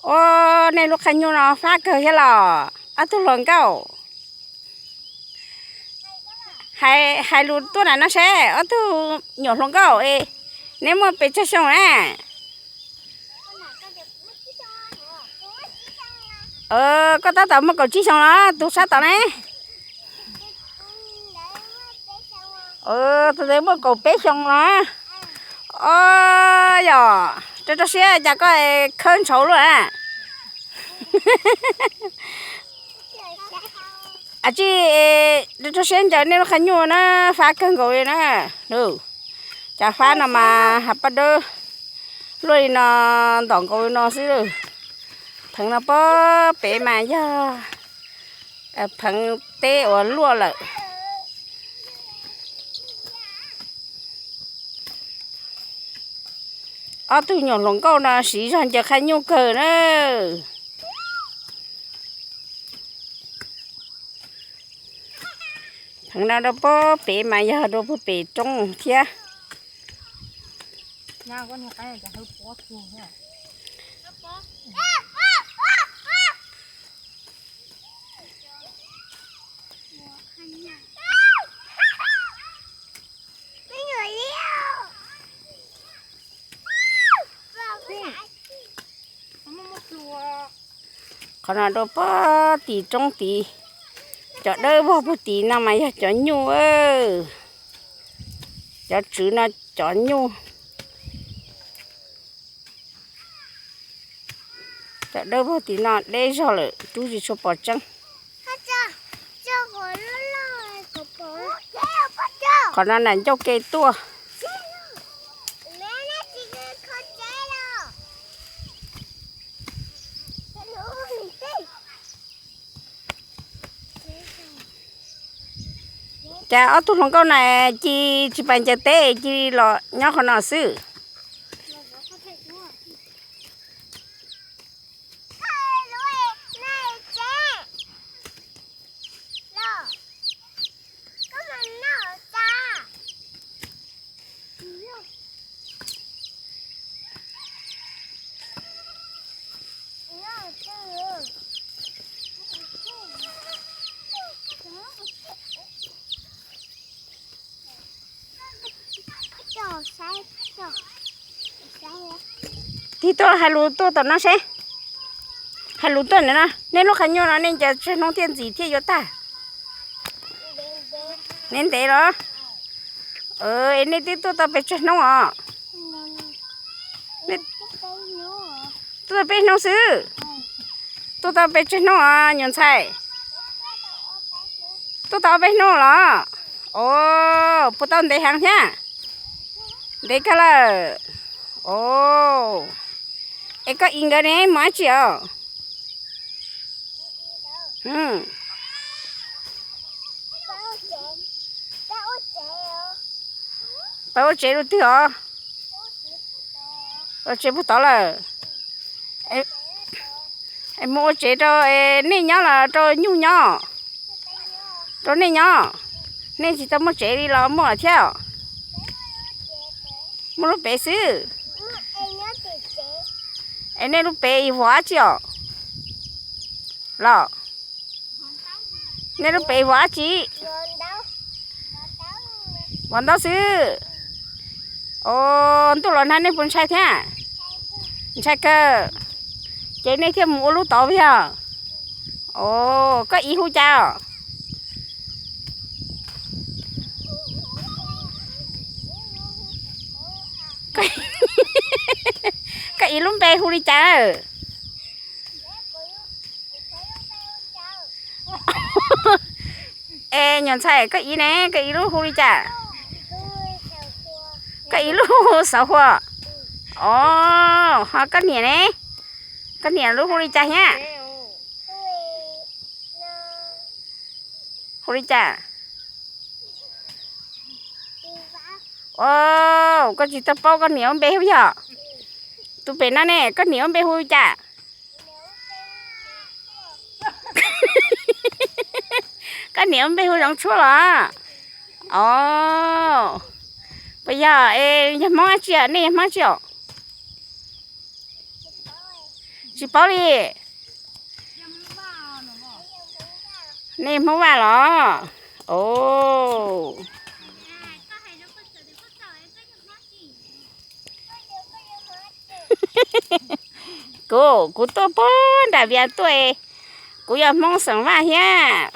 Ua, nej lub qhab nyuj no fab kawg thiab los ob tug hluas nkauj. Hais, hais lus tuaj na no seb ob tug nyuam hluas nkauj, neb muaj pes tsawg xyoo na? Koj tab tom muaj kaum tsib xyoo los tus sab tod ne? Tus ntawd muaj kaum peb xyoo los. Os, yog rau rau siab cas koj khawb ntshauv luaj a. Ab tsi, rau rau siab ntsaws nej lub qhab nyuj na, fab kawg nkaus li na. Cov fab no mas has paj dawb luaj li no, ntom nkaus li no xwb. Pheev no pob pem mas yog pheev teb uas luaj lawm. Ob tug nyuam hluas nkauj no siv zog ncaws qhab nyuj kawg na. Pheev no rau pob pem mas yog rau puag pem roob thiab. Qhov no rau pob tim roob tid, cov dawb vog puag tim no mas yog cov nyuj. Cov tswv no cov nyuj. Cov dawb vog tim no deb zog lawm rub tsis tshua pom tseeb. Qhov no nram ncauj ke tuaj. Cas ob tug hluas nkauj na cia tsis pas ncaws teb cia los nyob qhov no xwb. Tig tuaj hais lus tuaj tom no seb. Hais lus tuaj ntawm no, nej lub qhov nyuj no nej ncaws tsawg hnub thiaj ntxim thiaj yuav tag? Ntev ntev los? Es nej twb tuaj tau pes tsawg hnub os? Tuaj tau peb hnub xwb. Tuaj tau pes tsawg hnub os nyuam ntxhais? Tuaj tau ob peb hnub los? Os, puas tau ntev heev thiab? Ntev kawg lawm. Os, es koj ib nkawd ne mus dab tsi os? Pab ua tsev lub twg os? Ua tsev puag tod lawm. Es mus ua tsev rau nej nyob los rau nyuj nyob? Rau nej nyob. Nej tsis tau muaj tsev li los muaj thiab? Muaj lub pev xwb. Es nej lub pev vov dab tsi os? Los, nej lub pev vov dab tsi? Vov ntaub xwb. Os, ntuj los nag nej puas ntshai thiab? Ntshai kawg. Ces nej thiaj mus ua lub tod yog? Os, koj ib hu cas os? Koj ib lub npe hu li cas? Es nyuam ntxhais, koj ib ne, koj ib lub hu li cas? Koj ib lub hu Xauv Hua. Os, ho koj niam ne? Koj niam lub hu li cas thiab? Hu li cas? Os, koj tsis tau paub koj niam lub npe hu yog? Tus pem no ne, koj niam lub npe hu li cas? Koj niam lub npe hu Zoov Tshuaj los? Os, puas yog? Es yog Hmoob dab tsi? Nej yog Hmoob dab tsi os? Tsis paub li. Nej Hmoob Vaj los? Os, kuv, kuv tuaj puag nram Vias tuaj, kuv yog Hmoob xeem Vaj thiab.